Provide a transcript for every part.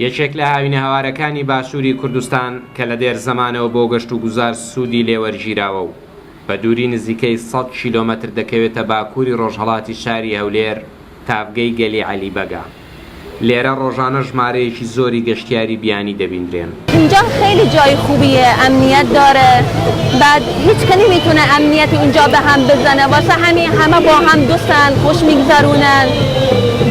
یەکێک لە هاوینەهەوارەکانی باشووری کوردستان کە لە دێر زەمانەوە بۆ گەشتوگوزار سوودی لێ وەرگیراوە و بە دووری نزیکەی سەد کیلۆمەتر دەکەوێتە باکووری ڕۆژهەڵاتی شاری هەولێر، تاڤگەی گەلی عەلی بەگە. لێرە ڕۆژانە ژمارەیەکی زۆری گەشتیاری بیانی دەبیندرێن. اینجا خیلی جای خوبیه امنیت داره بعد هیچ که نمیتونه امنیت اونجا به هم بزنه واسه همین همه با هم دوستن خوش میگذرونن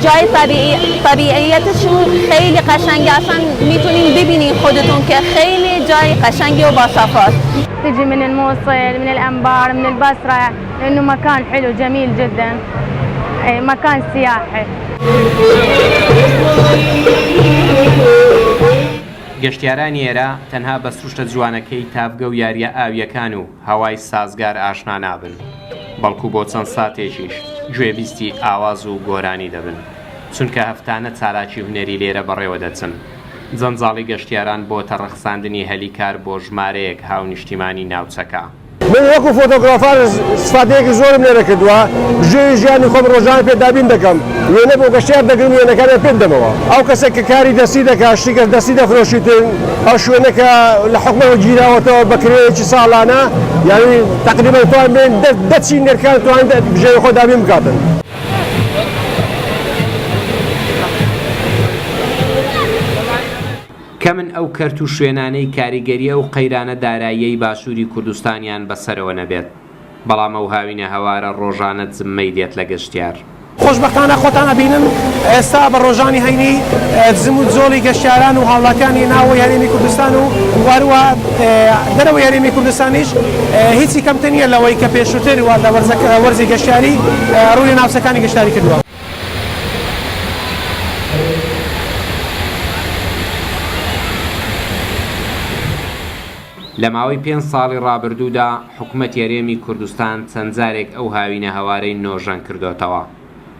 جای طبیعی طبیعیتشون خیلی قشنگه اصلا میتونین ببینین خودتون که خیلی جای قشنگی و باصفاست. تجي من الموصل من الأنبار من البصرة لأنه مكان حلو جميل جدا مكان سیاحی. گەشتیارانی ئێرە تەنها بە سروشتە جوانەکەی تاڤگە و یارییە ئاوییەکان و هەوای سازگار ئاشنا نابن، بەڵکو بۆ چەند ساتێکیش گوێبیستی ئاواز و گۆرانی دەبن، چونکە هەفتانە چالاکی هونەری لێرە بەڕێوە دەچن. جەنجاڵی گەشتیاران بۆتە ڕەخساندنی هەلی کار بۆ ژمارەیەک هاونیشتیمانی ناوچەکە. من وەکو فۆتۆگرافەر ئیستفادەیەکی زۆرم لێرە کردووە، بژێوی ژیانی خۆم ڕۆژانە پێ دابین دەکەم، وێنە بۆ گەشتیار دەگرم وێنەکانیان پێ دەمەوە. ئەو کەسێک کە کاری دەستی دەکات شتی کە دەستی دەفرۆشیتن، ئەو شوێنە کە لە حکومەتەوە گیراوەتەوە بە کرێیەکی ساڵانە، یانی تەقریبەن توان بێن دە چین نرکان توان بژێوی خۆ دابین بکاتن. کەمن ئەو کەرت و شوێنانەی کاریگەری ئەو قەیرانە داراییەی باشووری کوردستانیان بەسەرەوە نەبێت، بەڵام ئەو هاوینە هەوارە ڕۆژانە جممەی دێت لە گەشتیار. خۆشبەختانە خۆتان ئەبینن ئێستا بە ڕۆژانی هەینی جم و جۆڵی گەشتیاران و هاوڵاتیانی ناوەوەی هەرێمی کوردستان و هەروەها دەرەوەی هەرێمی کوردستانیش هیچی کەمتر نییە لەوەی کە پێشووتر و لە وەرزی گەشتیاری ڕووی لە ناوچەکانی گەشتیاری کردووە. لە ماوەی پێنج ساڵی ڕابردوودا حکومەتی هەرێمی کوردستان چەند جارێک ئەو هاوینەهەوارەی نۆژەن کردۆتەوە،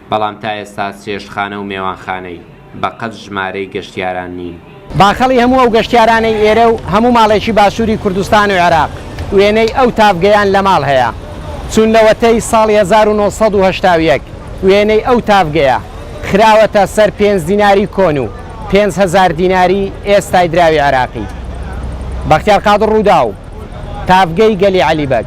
بەڵام تا ئێستا چێشتخانە و مێوانخانەی بە قەد ژمارەی گەشتیاران نین. باخەڵی هەموو ئەو گەشتیارانەی ئێرە و هەموو ماڵێکی باشووری کوردستان و عێراق وێنەی ئەو تاڤگەیان لە ماڵ هەیە چوون لەوەتەی ساڵی 1981 وێنەی ئەو تاڤگەیە خراوەتە سەر پێنج دیناری کۆن و 5000 دیناری ئێستای دراوی عێراقی. بەختیار قادر رووداو، تاڤگەی گەلی عەلی بەگ.